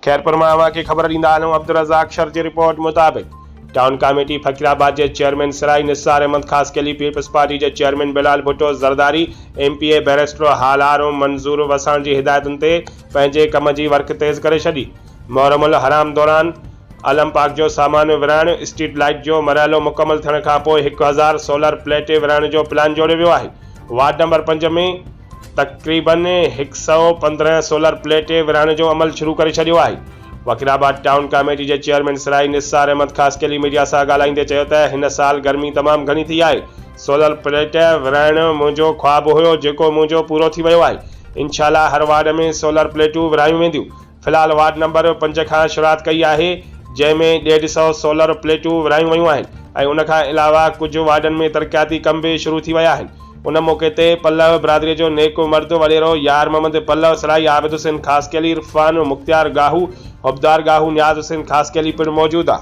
خيرپور مان اوهان کي خبر ڏيندا هلون عبدالرزاق شر جي رپورٽ مطابق ٽائون ڪاميٽي فقيرآباد جي chairman Sarai Nisar Ahmed Khaskheli peoples party جي chairman Bilal Bhutto Zardari M P A barrister Halar Manzoor Wassan جي هدايتن تي پنهنجي ڪم جي ورڪ تيز ڪري ڇڏي محرم الحرام دوران علم پاڪ جو سامان ورهائڻ اسٽريٽ لائيٽ جو مرحلو مڪمل ٿيڻ کانپوء 1000 سولر پليٽ ورهائڻ جو پلان جوڙيو ويو آهي وارڊ نمبر 5 ۾ تقريبن 115 سولر پليٽ ورهائڻ جو عمل شروع ڪري ڇڏيو آهي. وڪيل آباد ٽائون ڪاميٽي جي چيئرمين سرائي نثار احمد خاصخيلي ميڊيا سان ڳالهائيندي چيو ته هن سال گرمي تمام گهڻي ٿي آهي، سولر پليٽ ورهائڻ منهنجو خواب هيو جيڪو منهنجو پورو ٿي ويو آهي، انشاء الله هر وارڊ ۾ سولر پليٽون ورهايون وينديون. في الحال وارڊ نمبر 5 کان شروعات ڪئي آهي جنهن ۾ 150 سولر پليٽون ورهايون ويون آهن ۽ ان کان علاوه ڪجهه وارڊن ۾ ترقياتي ڪم به شروع ٿي ويا آهن ان موقعي تي پلهه برادري جو نيڪ مرد وڏيرو يار محمد پلهه سرائي عابد حسين خاصخيلي عرفان مختيار ڳاهو حبدار ڳاهو نياز حسين خاصخيلي پڻ موجود آ.